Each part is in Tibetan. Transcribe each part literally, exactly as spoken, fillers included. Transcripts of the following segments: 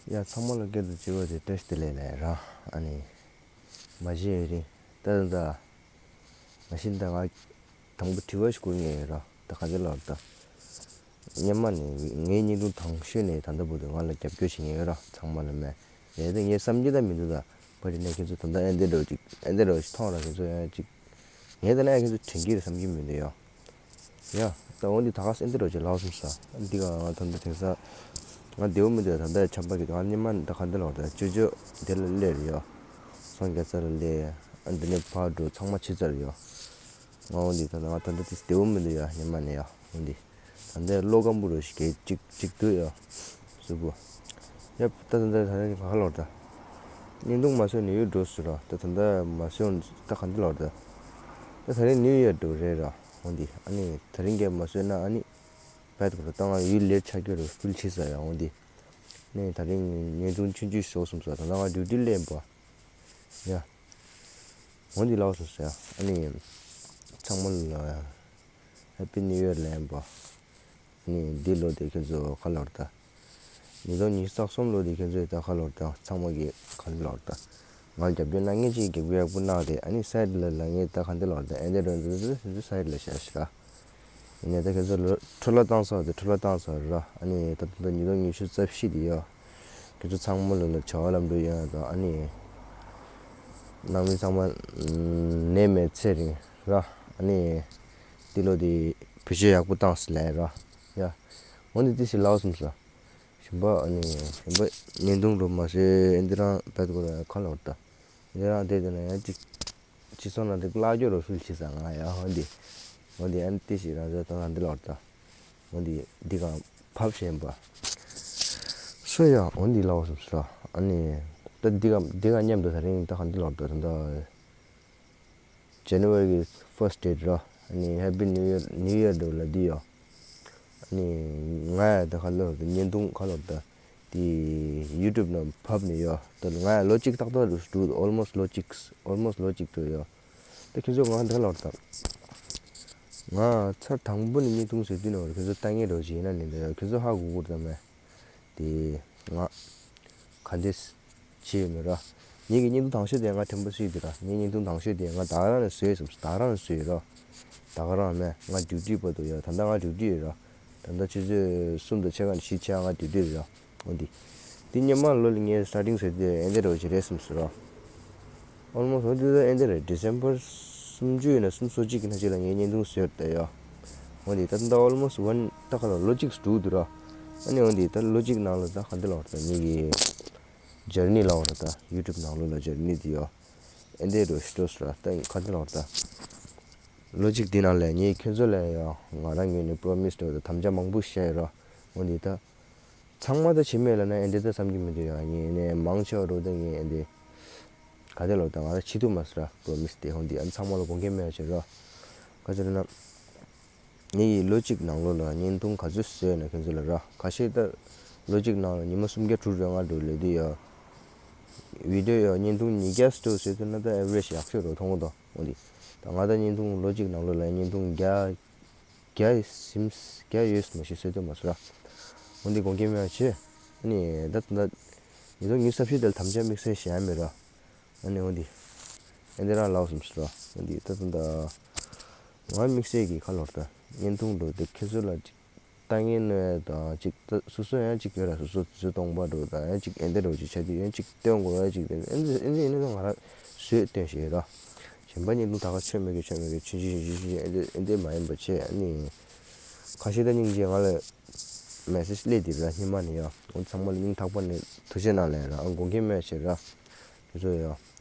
ཡ་ཚང་མ་ལ་སྐད་དུ་བྱེད་པ་དེ་བཀྲ་ཤིས་བདེ་ལེགས་ལས་ར། ཨ་ནི་མ་གཞི་ཡོད་རིང་ད་ད་མ་གཞི་ད་ང་དང་པོ་དྲི་བ་ཞིག་བསྐུར་ངེས་ཡོད་ར། ད་ག་འདི་ལོར་ད་སྔོན་མ་ནས་ངའི་བརྙན་ཐུང་དང་ཤོས་ནས་ད་ལྟ་བར་དུ་ང་ལ་རྒྱབ་སྐྱོར་བྱེད་ངེས་ཡོད་ར། ཚང་མ་ལ་མེད་རེད་ད་ངས་བསམ་གྱི་ད་མི་འདུག་ད་བར་དེ་ནས་ཁྱེད་ཚོ་ད་ལྟ་ཨེ་འདི་འདྲ་ཅིག་ཨེ་འདི་འདྲ་ཞིག་མཐོང་ར། ཁྱེད་ཚོ་ཡང་ཅིག་ངས་ད་ནས་ཁྱེད་ཚོ་དྲན་གྱི་རེད་བསམ་གྱི་མི་འདུག་ཡ། ཡ། ད་འོ་འདི་ད་ག་སེ་འདི་རོ་ཅེ་ལགས་སོང་ས། འདི་ག་ང་ད་འདི་དེང་སང་ང་བདེ་བོ་མི་འདུག་ད་ལྟ་ཆམ་པ་གི་ང་སྔོན་མ་ད་ག་འདི་ལོར་ད་ཅོ་ཅོ་འདི་ལ་སླེབས་རེད་ཡ། སོང་རྒྱ་ཚ་ལ་སླེབས། ཨ་འདི་ནས་ཕར་འགྲོ་ཚང་མ་ཕྱི་ཚར་ཡ། ང་འོ་འདི་ད་ང་ད་འདི་དེ་བདེ་བོ་མི་འདུག་ཡ། སྔོན་མ་ནས་ཡ་འོ་འདི། ད་ལྟ་བློ་སྐམ་པོ་རུ་ཞིག་གེ་གཅིག་གཅིག་འདུག་ཡ། གཟུགས་པོ། ཡ་ད་ད་ད་ད་ད་ག་ལོར་ད། བརྙན་ཐུང་མ་བཟོས་ནས་ཡུལ་འགྲོ་སོང་ར། ད་ད་ད་མ་བཟོས་ད་ག་འདི་ལོར་ད། ད་ད་རིང་ནིའུ་ཡར་འགྲོ་རེད་ར། འོ་འདི་ཨ་ནི་ད་རིང་གས་མ་བཟོས་ན་ཨ་ནི་བད་གོ་ར་ད་ང་ཡུལ་ལེ་ཆ་རྒྱུ་རུ་ཕུལ་ཆི་ས་ཡ། འོ་འདི་ནས་ད་རིང་བརྙན་ཐུང་ཆུང་ཆུང་བཟོ་སོང་ས། ད་ད་ང་ཌིའུ་ཏི་ལེན་པ་ཡ། འོ་འདི་ལགས་སོང་ས་ཡ། ཨ་ནི་ཚང་མ་ལ་ཧེ་པི་ནིའུ་ཡར་ལེན་པ། ནི་འདི་ལོ་དེ་ཁྱེད་ཚོ་ག་ལོར་ད། ཉིས་སྟོང་ཉི་ཤུ་རྩ་གསུམ་ལོ་དེ་ཁྱེད་ཚོས་ད་ག་ལོར་ད་ཚང་མ་གི་ག་ལོར་ད། ང་རྒྱབ་སྐྱོར་གནང་མཁན་ཅིག་རྒྱབ་སྐྱོར་ཡག་པོ་གནང་རེད། ཨ་ནི་སའིཌ་ལ་ལ་ངས་ད་ག་འདི་ལོར་ད་ཨེ་འདི་རོ་འདི་འདི་འདི་སའིཌ་ལ་བཞག་ཤི་ར། ཡིན་ནའི་ད་ཁྱེད་ཚོ་ལོ་འཕྲོ་བརླག་བཏང་ས་དེ་འཕྲོ་བརླག་བཏང་ས་ར། ཨ་ནི་ད་ད་ཉིས་སྟོང་ཉི་ཤུ་རྩ་བཞི་དེ་ཡོ། ཁྱེད་ཚོ་ཚང་མ་ལོ་ལ་བྱ་བ་ལམ་འགྲོ་ཡོང་ཡ་དང་ཨ་ནི། ནང་མི་ཚང་མ་ནད་མེད་ཚེ་རིང་ར། ཨ་ནི་འདི་ལོ་དེ་བེད་སྤྱོད་ཡག་པོ་བཏང་སི་ལས་ར། ཡ། འོ་འདི་ཏི་སི་ལའོ་སུམ་ས། ཞིམ་པ་ཨ་ནི་ཞིམ་པ་བརྙན་ཐུང་འགྲོ་མ་ཟེར་ཨེ་འདི་རང་བད་གོ་ར་ཁ་ལོར་ད། འདི་རང་བསྡད་དེ་ན་ཡང་ཅིག་ཅི་སོང་ན་འདི་བརླག་རྒྱུ་རོ་ཧྥིལ་བྱེད་ས་ང་ཡ། འོ་འདི་འོ་འདི་ཨ་ནི་ཏི་སི་རང་ཚོ་ད་ང་འདི་ལོར་ད། འོ་འདི་འདི་གང་ཕབ་ཞེན་པ། སོ་ཡ་འོ་འདི་ལའོ་སུམ་ས་ར། ཨ་ནི་ད་འདི་གང་འདི་གང་མཉམ་དུ་ད་རིང་ད་གང་འདི་ལོར་ད་ད་ད། January གི་first date ར། ཨ་ནི་Happy New Year New Year འགྲོ་ལ་འདི་ཡོ། ཨ་ནི་ང་ཡ་ད་ག་ལོར་ད་བརྙན་ཐུང་ག་ལོར་ད་དེ་YouTube ནང་ཕབ་ནས་ཡོ། ད་ང་ཡ་ལོ་གཅིག་ཏག་ཏག་རུ་འགྲོ། almost ལོ་གཅིག almost ལོ་གཅིག་འགྲོ་ཡོ། ད་ཁྱེད་ཚོ་ང་ད་ག་ལོར་ད་ང་ཚར་དང་པོ་ནས་བརྙན་ཐུང་ཟེར་དུས་ནང་ཁྱེད་ཚོ་ལྟ་ངན་རོ་བྱེད་ན་ནི་འདི་ཡོ། ཁྱེད་ཚོ་ཧ་གོ་གོ་ད་མེད། དེ་ང་ག་འདྲས་བྱས་ཡོད་མེད་ར། ངེད་ཀྱི་བརྙན་ཐུང་དང་ཤོས་དེ་ང་དྲན་པ་གསོས་དེ་ར། ངའི་བརྙན་ཐུང་དང་ཤོས་དེ་ང་ད་ག་རང་ནས་བཟོས་སོང་། ད་ག་རང་ནས་བཟོས་ར། ད་ག་རང་མེད་ང་ཌིའུ་ཊི་བར་དུ་ཡོད། ད་ལྟ་ང་ཌིའུ་ཊི་ཡོད་ར། ད་ལྟ་ཆུ་ཚོད་གསུམ་དང་ཕྱེད་ཀ་ནས་བཞི་ཆ་ང་ཌིའུ་ཊི་རེད་ར། འོ་འདི་འདི་སྔོན་མ་ལོ་ལ་ངས་starting ཟེར་དུས་ཨེ་འདྲ་རོ་ཅིག་རེད་བསམ་སོང་ར། Almost འོ་དུས་ད་ཨེ་འདི་རེད། December སུམ་ཅུ་ཡིན་ན་སུམ་ཅུ་སོ་གཅིག་གི་ནང་ཅིག་ལ་ངས་བརྙན་ཐུང་བཟོས་ཡོད་ད་ཡོ། འོ་འདི་ད་ད་almost one ད་ག་ལ་ལོ་གཅིག་འགྲོ་འདུག་ར། ཨ་ནི་འོ་འདི་ད་ལོ་གཅིག་ནང་ལ་ད་ག་འདི་ལོར་ད་ངེད་ཀྱི་journey ལོར་ད་YouTube ནང་ལོ་ལ་journey འདི་ཡོ། ཨེ་འདི་རོ་ཤི་ཏོ་སི་ར་ད་ག་འདི་ལོར་ད་ལོ་གཅིག་འདི་ནང་ལ་ངས་ཁྱོད་ཚོ་ལ་ཡོ་ང་རང་ངོས་ནས་promise འདྲ་བོ་ད་དམ་བཅའ་མང་པོ་བཞག་ཡོད་ར། འོ་འདི་ད། ཚང་མ་ད་བྱེད་མེད་ལ་ན་ཨེ་འདྲ་ད་བསམ་གྱི་མི་འདུག་ཡ། ངས་ནས་མང་ཆེ་བ་རོ་ད་ངས་ཨེ་འདྲ་ག་དེ་ལོ་ད་ང་ད་བྱེད་ཐུབ་མ་སོང་ར། པོ་རོ་མི་སི་དེ་ཧོན་དེ་ཨ་ཚང་མ་ལ་དགོངས་འགལ་མེད་ཡ་བྱེད་ར། ག་ཚོད་ན་ངས་ཡི་ལོ་གཅིག་ནང་ལོ་ལ་བརྙན་ཐུང་ག་ཚོད་བཟོས་ན་ཁྱོད་ཚོ་ལ་ར་ཁ་ཤས་ད་ལོ་གཅིག་ནང་ལ་ཉི་མ་སུམ་བརྒྱ་དྲུག་རེ་ལྔ་འགྲོ་ལས་དུས་ཡ། བི་ཌི་ཡོ་ཡ་བརྙན་ཐུང་ཉིས་བརྒྱ་སྟོད་བཟོས་ཐུབ་ན་ད་average ཡག་ཤོས་རོ་མཐོང་གོ་ད་འོ་དེ། ད་ང་ད་བརྙན་ཐུང་ལོ་གཅིག་ནང་ལོ་ལ་བརྙན་ཐུང་བརྒྱ། བརྒྱ་ཟིན་བརྒྱ་ཡོད་མ་ཤེས་བཟོས་དུས་མ་སོང་ར། འོ་འདི་དགོངས་འགལ་མེད་པ་བྱེད། ཨ་ནི་ད་ད་ཉིས་སྟོང་ཉི་ཤུ་རྩ་བཞི་དེ་ལ་དམ་བཅའ་དམིགས་བསལ་གཞན་མེད་ར། ཨ་ནི་འོ་འདི་ཨེ་འདི་རང་ལའོ་སུམ་སོང་ར། འོ་འདི་ད་ད་ད་ང་དམིགས་བསལ་གྱི་ཁ་ལོར་ད་བརྙན་ཐུང་འགྲོ་དེ་ཁྱེད་ཚོ་ལ་ཅིག་ལྟ་ངན་ནོས་དང་ཅིག་ད་སོ་སོ་ཡང་ཅིག་ཡོད་ར། སོ་སོ་དུས་ཚོད་སྟོང་པ་འགྲོ་དང་ཡང་ཅིག་ཨེ་འདི་འགྲོ་ཅིག་ཆ་དུས་ཡང་ཅིག་སྟོན་དགོས་ར་ཅིག་དེ་ཨེ་འདི་ཨེ་འདི་ཡིན་ན་ང་རང་བཟོས་སྟོན་ཞེས་ར། གཞན་པ་བརྙན་ཐུང་ད་ག་ཆོད་མེད་གི་ཆོད་མེད་གི་ཆུན་ཆུན་ཆུན་ཆུན་ཨེ་འདི་ཨེ་འདི་མ་ཡིན་པ་བྱས། ཨ་ནི་ཁ་ཤས་ད་སྙིང་རྗེ་ང་ལ་མེ་སེ་ཇི་སླེབས་དེ་ར་སྙིང་མ་ནས་ཡ། འོ་ཚང་མ་ལ་སྙིང་ཐག་པ་ནས་ཐུགས་རྗེ་གནང་ལེ་ར། ཨ་དགོངས་འགལ་མེད་བྱས་ར། ཁྱེད་ཚོ་ཡ།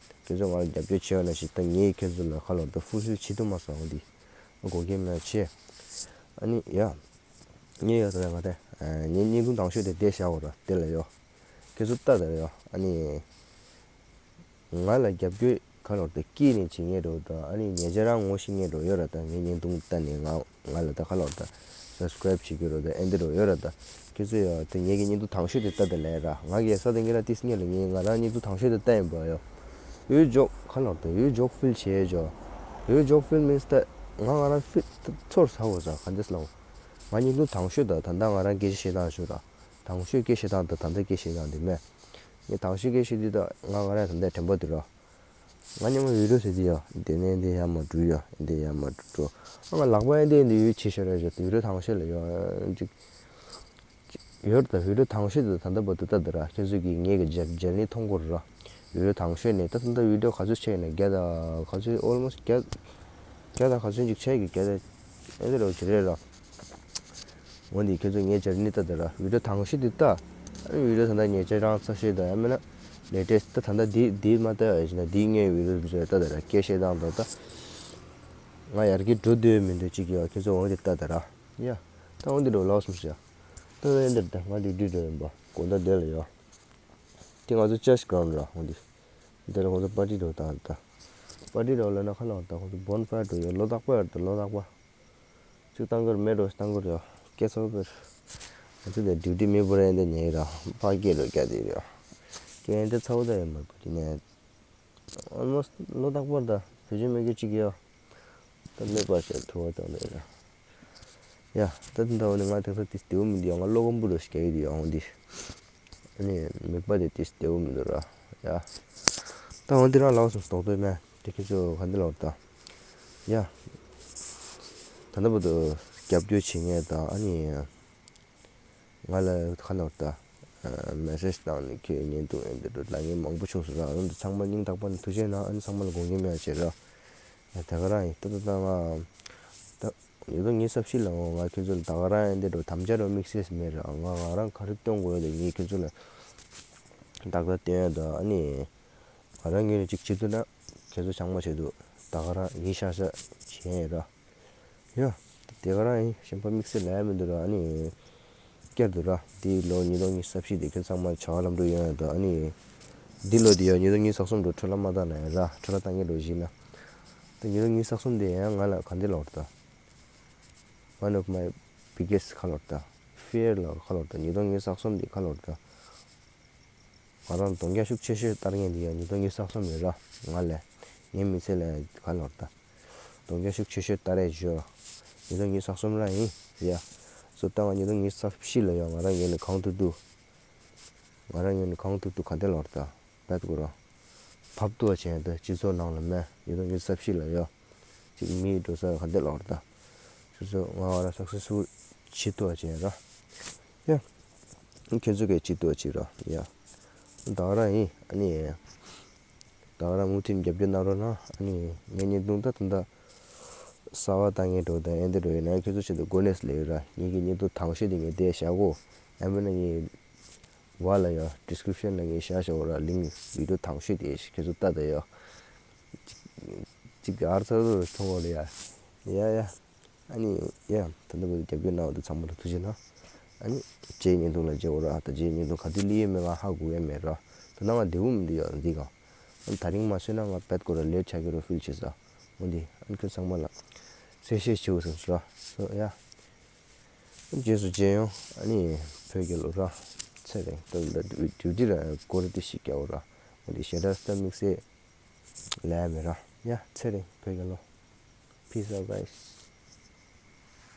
ཁྱེད་ཚོ་ང་ལ་རྒྱབ་སྐྱོར་བྱས་པ་ན་ཞིག་ད་ངས་ཁྱེད་ཚོ་ལ་ཁ་ལོར་ད་ཧྥུལ་ཧྥིལ་བྱེད་ཐུབ་མ་སོང་འོ་འདི། ཨ་དགོངས་འགལ་མེད་བྱས། ཨ་ནི་ཡ། ངས་ཡོད་ད་ང་དེ། ངས་བརྙན་ཐུང་དང་ཤོས་དེ་བལྟས་བཞག་གོ་ར་དེ་ལ་ཡོ། ཁྱེད་ཚོ་ལྟ་དང་ཡོ། ཨ་ནི། ང་ལ་རྒྱབ་སྐྱོར་ཁ་ལོར་དེ་སྐྱིད་ནས་བྱེད་ངེས་འགྲོ་དང་ཨ་ནི་ཉེ་ཆར་རང་ངོ་ཤེས་ངེས་འགྲོ་ཡོད་ར། ད་ངའི་བརྙན་ཐུང་ལྟ་ནས་ང་ང་ལ་ད་ཁ་ལོར་ད་སབ་སི་ཀ་རེབ་བྱེད་ཀྱི་རོ་ད་ཨེ་འདི་རོ་ཡོད་ར། ད་ཁྱེད་ཚོ་ཡོ་ད་ངས་ཀྱི་བརྙན་ཐུང་དང་ཤོས་དེ་ལྟ་དང་ལས་ར། ང་གི་ས་དང་ངེད་ར་ཏིས་ངེད་ལ་ངས་ང་རང་བརྙན་ཐུང་དང་ཤོས་དེ་ལྟ་ཡིན་པ་ཡོ། ཡོད་ཇོག་ཁ་ལོར་ད་ཡོད་ཇོག་ཧྥིལ་བྱས་ཇོ། ཡོད་ཇོག་ཧྥིལ་མིན་སྟ་ང་ང་རང་ཧྥིལ་ཚོར་ས་འོ་ས་ག་འདྲས་ལ་འོ། ང་བརྙན་ཐུང་དང་ཤོས་ད་ད་ད་ང་རང་སྐད་ཆ་བཤད་སྟངས་ཤོད་ར། ད་ དང་ཤོས་སྐད་བཤད་སྟངས་དང་ད་ལྟ་སྐད་བཤད་སྟངས་དེ་མེད། ངས་དང་ཤོས་སྐད་བཤད་དུས་ད་ང་ང་རང་ད་ལྟ་དྲན་པ་འདུག་ར། ང་སྔོན་མ་བི་ཌི་ཡོ་ཟེར་དུས་ཡ། དེ་ནས་འདི་ཡར་མར་འགྲོ་ཡ། འདི་ཡར་མར་འགྲོ། ཨ་ང་ལག་པ་ཨེ་འདི་འདི་ཡོད་ཆེ་ཤོས་ར་བཞག་བི་ཌི་ཡོ་དང་ཤོས་ལ་ཡོད་ཅིག་ཡོད་ད། བི་ཌི་ཡོ་དང་ཤོས་དེ་ད་ལྟ་བར་དུ་ལྟ་དེ་ར། ཁྱེད་ཚོས་ཀྱིས་ངའི་གི་ཇར་ཇར་ནི་མཐོང་གི་རེད་ར། བི་ཌི་ཡོ་དང་ཤོས་ནས་ད་ད་ལྟ་བི་ཌི་ཡོ་ག་ཚོད་ཆགས་ཡིན་ན་བརྒྱ་དང་ག་ཚོད་almost་བརྒྱ་བརྒྱ་དང་ག་ཚོད་ཅིག་ཆགས་ཀྱི་བརྒྱ་དང་ཨེ་འདི་ར་ཅི་རེད་ར། འོ་འདི་ཁྱེད་ཚོ་ངའི་ཇར་ནི་ལྟ་དེ་ར། བི་ཌི་ཡོ་དང་ཤོས་དེ་ལྟ། ཨ་ནི་བི་ཌི་ཡོ་ད་ལྟ་ཉེ་ཆར་རང་ཚ་ཤོས་དང་ཡང་མིན་ན་ལེ་ཊེ་སི་ཊི་ད་ད་ལྟ་འདི་འདི་མ་ལྟ་ཡ་ཡིན་ན་འདི་སྔོན་བི་ཌི་ཡོ་བཟོས་ལྟ་དེ་ར། སྐད་བཤད་སྟངས་དང་ད་ང་ཡར་རྒྱས་འགྲོ་འདོད་མི་འདོད་ཅིག་ཡོད། ཁྱེད་ཚོ་འོ་འདི་ལྟ་དེ་ར། ཡ། ད་འོ་འདི་འགྲོ་ལགས་སོང་ཟེར། ད་ད་འདིར་ད་ང་ཌིའུ་ཊི་འགྲོ་ཡིན་པ། དགོང་དག་འདི་ལ་ཡོད། དེ་ང་ཚོ་ཅར་ཅི་གྷ་རའུན་ཌི་ར། འོ་འདི། འདི་ལ་ཁོང་ཚོ་པར་ཊི་འགྲོ་བཏང་ད། པར་ཊི་འགྲོ་ལབ་ན་ཁ་ལག་ད་ཁོང་ཚོ་བོན་ཕ་ཡར་འགྲོ་ཡོད། ལོ་རྟག་པར་ད་ལོ་རྟག་པ། ཅིག་བཏང་གི་རེད། མེ་འགྲོ་བཏང་གི་རེད་ཡ། སྐད་ཚོ་བེར། ང་ཚོ་འདི་ཌིའུ་ཊི་མི་བོ་ར་འདི་ཉལ་ར། ཕ་སྐད་འགྲོ་རྒྱག་དེ་རེད་ཡ། སྐད་འདི་ཚ་བོ་ད་ཡོད་མ་རེད་པ་དེ་ནས། Almost ལོ་རྟག་པར་ད་བེད་སྤྱོད་མེད་རྒྱུ་གཅིག་ཡོད། ད་མེད་པ་བྱས་ཐུ་བ་ད་མེད་ར། ཡ། ད་དེ་འདྲ་བ་ནི་ང་དེང་སང་ཏིས་བདེ་བོ་མི་འདུག་ཡ། ང་བློ་ཁོམ་པོ་རུ་ཞིག་རྒྱག་གི་འདུག་ཡ། འོ་འདི། ཨ་ནི་མིག་པ་དེ་ཏིས་བདེ་བོ་མི་འདུག་ར། ཡ། ད་འོ་འདི་རང་ལགས་སོང་རྟོག་དོན་མེད་དེ། ཁྱེད་ཚོ་ག་འདི་ལོར་ད། ཡ། ད་ལྟ་བར་དུ་རྒྱབ་སྐྱོར་བྱེད་མཁན་དང་ཨ་ནི། ང་ལ་ཁ་ནོར་ད། མེ་སེ་ཇི་བཏང་ནས་ཁྱོད་བརྙན་ཐུང་ཨེ་འདི་འགྲོ་ལབ་མཁན་མང་པོ་བྱུང་སོང་ར། འོན་ཏེ་ཚང་མ་སྙིང་ཐག་པ་ནས་ཐུགས་རྗེ་གནང་། ཨ་ནི་ཚང་མ་ལ་དགོངས་འགལ་མེད་པ་བྱེད་ར། ཡ་དེ་ག་རང་ཡིན། ད་ད་ད་ང་ད་ཉིས་སྟོང་ཉི་ཤུ་རྩ་བཞི་ལ་འོ་ང་ཁྱོད་ཚོ་ལ་ད་ག་རང་ཨེ་འདི་འགྲོ་དམ་བཅའ་རོ་དམིགས་བསལ་མེད་ར། ང་ང་རང་ག་རེ་སྟོན་དགོས་ཡོད་ལ་ངས་ཁྱོད་ཚོ་ལ་ཏག་ཏག་སྟོན་ཡ་ད། ཨ་ནི་ང་རང་ངོས་ནས་ཅིག་བྱེད་ཐུབ་ན་ཁྱེད་ཚོ་ཚང་མ་བྱེད་ཐུབ། ད་ག་རང་ཡིན་ཤག་ཤག་བྱས་ཡིན་ར། ཡ། དེ་ག་རང་ཡིན། གཞན་པ་དམིགས་བསལ་ལབ་ཡ་མི་འདུག་ར། ཨ་ནི། བསྐྱར་དུ་ར། འདི་ལོ་ཉིས་སྟོང་ཉི་ཤུ་རྩ་བཞི་འདི་ཁྱོད་ཚང་མ་བྱ་བ་ལམ་འགྲོ་ཡོང་ཡ་ད། ཨ་ནི། འདི་ལོ་འདི་ཡ་ཉིས་སྟོང་ཉི་ཤུ་རྩ་གསུམ་འགྲོ་འཕྲོ་བརླག་མ་བཏང་ན་ཡ་ར། འཕྲོ་བརླག་བཏང་མཁན་འགྲོ་བཞིན་ན། ད་ཉིས་སྟོང་ཉི་ཤུ་རྩ་གསུམ་འདི་ཡང་ང་ལ་ག་འདི་ལོར་ད། One of my biggest ཁ་ལོར་ད། Fear ལ་ཁ་ལོར་ད། ཉིས་སྟོང་ཉི་ཤུ་རྩ་གསུམ་འདི་ཁ་ལོར་ད། ང་རང་གདོང་རྒྱག་ཤུགས་ཆེ་ཤོས་གཏོང་མཁན་འདི་ཡང་ཉིས་སྟོང་ཉི་ཤུ་རྩ་གསུམ་རེད་ར། ང་ལས། ངའི་མི་ཚེ་ལས་ག་ལོར་ད། གདོང་རྒྱག་ཤུགས་ཆེ་ཤོས་གཏོང་རེས་བྱོས། ཉིས་སྟོང་ཉི་ཤུ་རྩ་གསུམ་རང་ཡིན། ཡ། སོ་ད་ང་ཉིས་སྟོང་ཉི་ཤུ་རྩ་བཞི་ལ་ཡང་ང་རང་ངོས་ནས་གང་ཐུབ་ཐུབ། ང་རང་ངོས་ནས་གང་ཐུབ་ཐུབ་ག་འདི་ལོར་ད། བད་གོ་ར། བབ་ཏུ་བ་ཅན་ད་སྤྱི་ཚོགས་ནང་ལ་མེད། ཉིས་སྟོང་ཉི་ཤུ་རྩ་བཞི་ལ་ཡོད། ཅིག་མི་འགྲོ་ས་ག་འདི་ལོར་ད། སོ་སོ་ང་ང་རང་སག་སེ་སི་ཕུལ་བྱེད་ཐུབ་པ་ཅན་ར། ཡ། ཁྱེད་ཚོ་གས་བྱེད་ཐུབ་པ་ཅིག་ར། ཡ། ད་ག་རང་ཡིན། ཨ་ནི། ད་ག་རང་མུ་མཐུད་རྒྱབ་སྐྱོར་གནང་རོགས་གནང་། ཨ་ནི་ངའི་བརྙན་ཐུང་ད་ད་ད་གསར་པ་བཏང་མཁན་འགྲོ་དང་ཨེ་འདི་འགྲོ་ཡིན་ན་ཁྱེད་ཚོ་ཆེད་དུ་དགོས་ནས་ལས་ཡོད་ར། ངེད་ཀྱི་བརྙན་ཐུང་དང་ཤོས་དེ་ངས་བལྟས་བཞག་གོ། ཨ་མིན་ན་ངས་བ་ལ་ཡ་ཌི་སི་ཀི་རིབ་ཤན་ལ་ངས་བཞག་བཞག་གོ་ར། ལིང་། བི་ཌི་ཡོ་དང་ཤོས་དེ་ཁྱེད་ཚོ་ལྟ་ད་ཡ། ཅིག་ཅིག་ཨར་ཚ་རུ་མཐོང་གོ་རེད་ཡ། ཡ་ཡ། ཨ་ནི་ཡ། ད་ལྟ་བར་དུ་རྒྱབ་སྐྱོར་གནང་བ་དེ་ཚང་མ་ལ་ཐུགས་རྗེ་གནང་། ཨ་ནི་རྗེས་བརྙན་ཐུང་ལ་མཇལ་བ་ར། ད་རྗེས་བརྙན་ཐུང་ག་དུས་སླེབས་ཡོད་མེད་ང་ཧ་གོ་ཡ་མེད་ར། ད་ནང་ང་བདེ་པོ་མི་འདུག་ཡ་འདི་ག་ཨ་ནི་དེ་རིང་མ་བཟོས་ན་ང་བད་གོ་ར་ལེཊ་ཆགས་ཀྱི་རེད་ཕིལ་བྱེད་ས། འོ་འདི་ཨ་ནི་ཁྱོད་ཚང་མ་ལ་གསལ་བཤད་བྱེད་དགོས་བསམ་སོང་ར། སོ་ཡ། རྗེས་སུ་མཇལ་ཡོང་། ཨ་ནི་བོད་རྒྱལ་ལོ་ར། ཚེ་རིང་། ད་ལྟ་ཌིའུ་ཊི་ར་སྐོར་དེ་ཞིག་རྒྱག་དགོས་ར། འོ་འདི་ཞེ་དྲག་སྟབས་མི་བདེ་ལབ་ཡ་མེད་ར། ཡ་ཚེ་རིང་བོད་རྒྱལ་ལོ། Peace out, guys.